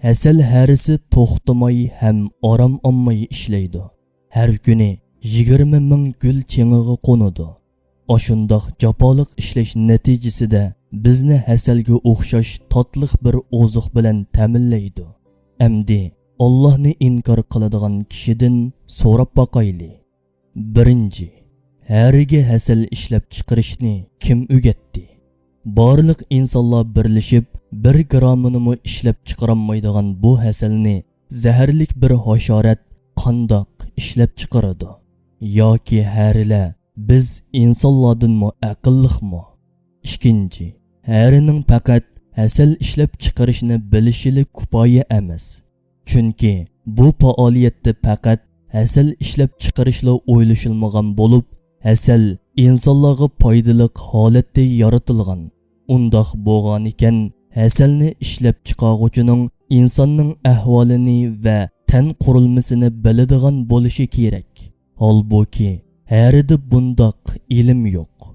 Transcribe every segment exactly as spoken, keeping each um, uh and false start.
ھەسەل ھەرىسى توختىماي ھەم ئارام ئالماي ئىشلەيدۇ. ھەر كۈنى يىگىرمە مىڭ گۈل چېڭىغا قونىدۇ. ئاشۇنداق جاپالىق ئىشلەش نەتىجىسىدە بىزنى ھەسەلگە ئوخشاش تاتلىق بىر ئوزۇق بىلەن تەمىنلەيدۇ. ئەمدى ئاللاھنى ئىنكار قىلىدىغان كىشىدىن سوراپ باقايلى. بىرىنچى، ھەرىگە ھەسەل ئىشلەپ چىقىرىشنى كىم ئۆگەتتى؟ بارلىق ئىنسانلار بىرلىشىپ بىر گرامىنىمۇ ئىشلەپ چىقىرالمايدىغان بۇ ھەسەلنى زەھەرلىك بىر ھاشارات قانداق ئىشلەپ چىقىرىدۇ؟ ياكى ھەرىلەر بىز ئىنسانلاردىنمۇ ئەقىللىقمۇ؟ ئىككىنچى، ھەرىنىڭ پەقەت ھەسەل ئىشلەپ چىقىرىشنى بىلىشىلا كۇپايە ئەمەس. چۈنكى بۇ پائالىيەتتە پەقەت ھەسەل ئىشلەپ چىقىرىشلا ئويلىشىلمىغان بولۇپ، ھەسەل ئىنسانلارغا پايدىلىق ھالەتتە يارىتىلغان. ئۇنداق بولغانىكەن، ھەسەلنى ئىشلەپ چىقارغۇچىنىڭ ئىنساننىڭ ئەھۋالىنى ۋە تەن قۇرۇلمىسىنى بىلىدىغان بولۇشى كېرەك. ھالبۇكى، ھەرىدە بۇنداق ئىلىم يوق.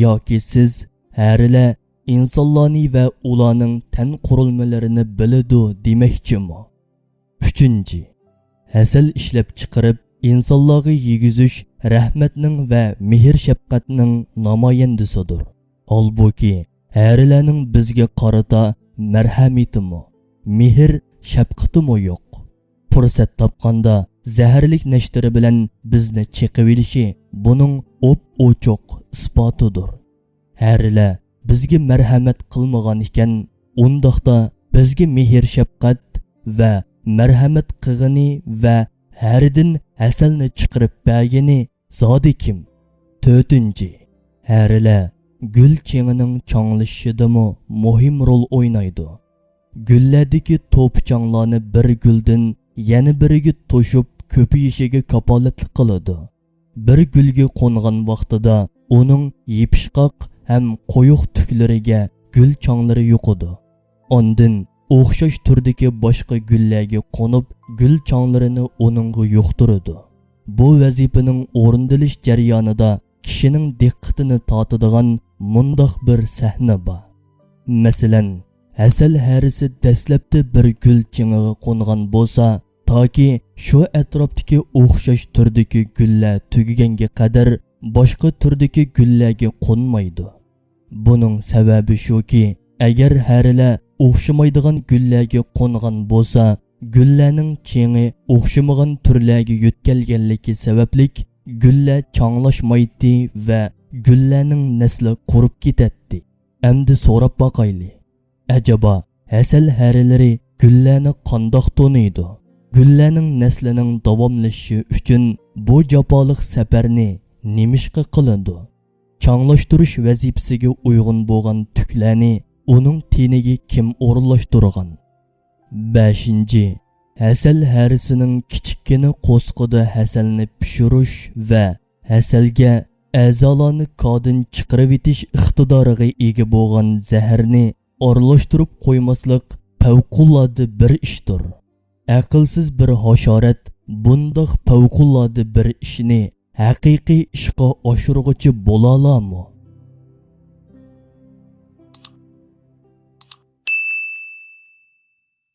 ياكى سىز ھەرىلەر ئىنسانلارنى ۋە ئۇلارنىڭ تەن قۇرۇلمىلىرىنى بىلىدۇ دېمەكچىمۇ؟ ئۈچىنچى، ھەسەل ئىشلەپ چىقىرىپ، ئىنسانلارغا يېگۈزۈش رەھمەتنىڭ ۋە مېھىر-شەپقەتنىڭ نامايەندىسىدۇر. ھالبۇكى، ھەرىلەرنىڭ بىزگە قارىتا مەرھەمىتىمۇ، مېھىر-شەپقىتىمۇ يوق. پۇرسەت تاپقاندا زەھەرلىك نەشتىرى بىلەن بىزنى چېقىۋېلىشى بۇنىڭ ئوپئوچۇق ئىسپاتىدۇر. ھەرىلەر بىزگە مەرھەمەت قىلمىغان ئىكەن، ئۇنداقتا بىزگە مېھىر-شەپقەت ۋە مەرھەمەت قىلغىنى ۋە ھەرىدىن ھەسەلنى چىقىرىپ بەرگىنى زادى كىم؟ تۆتىنچى، ھەرىلەر گۈل چېڭىنىڭ چاڭلىشىشىدىمۇ مۇھىم رول ئوينايدۇ. گۈللەردىكى توپا چاڭلارنى بىر گۈلدىن يەنە بىرىگە توشۇپ كۆپىيىشىگە كاپالەتلىك قىلىدۇ. بىر گۈلگە قونغان ۋاقتىدا ئۇنىڭ يېپىشقاق ھەم قويۇق تۈكلىرىگە گۈل چاڭلىرى يۇقىدۇ. ئاندىن ئوخشاش تۈردىكى باشقا گۈللەرگە قونۇپ، گۈل چاڭلىرىنى ئۇنىڭغا يۇقتۇرىدۇ. بۇ ۋەزىپىنىڭ ئورۇندىلىش جەريانىدا كىشىنىڭ دىققىتىنى تارتىدىغان مۇنداق بىر سەھنە بار. مەسىلەن، ھەسەل ھەرىسى دەسلەپتە بىر گۈل چېڭىغا قونغان بولسا، تاكى شۇ ئەتراپتىكى ئوخشاش تۈردىكى گۈللەر تۈگىگەنگە قەدەر باشقا تۈردىكى گۈللەرگە قونمايدۇ. بۇنىڭ سەۋەبى شۇكى، ئەگەر ھەرىلەر ئوخشىمايدىغان گۈللەرگە قونغان بولسا، گۈللەرنىڭ چېڭى ئوخشىمىغان تۈرلەرگە يۆتكەلگەنلىكى سەۋەبلىك، گۈللەر چاڭلاشمايتتى ۋە گۈللەرنىڭ نەسلى قۇرۇپ كېتەتتى. ئەمدى سوراپ باقايلى، ئەجەبا ھەسەل ھەرىلىرى گۈللەرنى قانداق تونۇيدۇ؟ گۈللەرنىڭ نەسلىنىڭ داۋاملىشىشى ئۈچۈن بۇ جاپالىق سەپەرنى نېمىشقا قىلىدۇ؟ چاڭلاشتۇرۇش ۋەزىپىسىگە ئۇيغۇن بولغان تۈكلەرنى ئۇنىڭ تېنىگە كىم ئورۇنلاشتۇرغان؟ بەشىنچى، ھەسەل ھەرىسىنىڭ كىچىككىنە قورسىقىدا ھەسەلنى پىشۇرۇش ۋە ھەسەلگە ئەزالارنى كادىن چىقىرىۋېتىش ئىقتىدارىغا ئىگە بولغان زەھەرنى ئارىلاشتۇرۇپ قويماسلىق پەۋقۇلئاددە بىر ئىشتۇر. ئەقىلسىز بىر ھاشارات بۇنداق پەۋقۇلئاددە بىر ئىشنى ھەقىقىي ئىشقا ئاشۇرغۇچى بولالارمۇ؟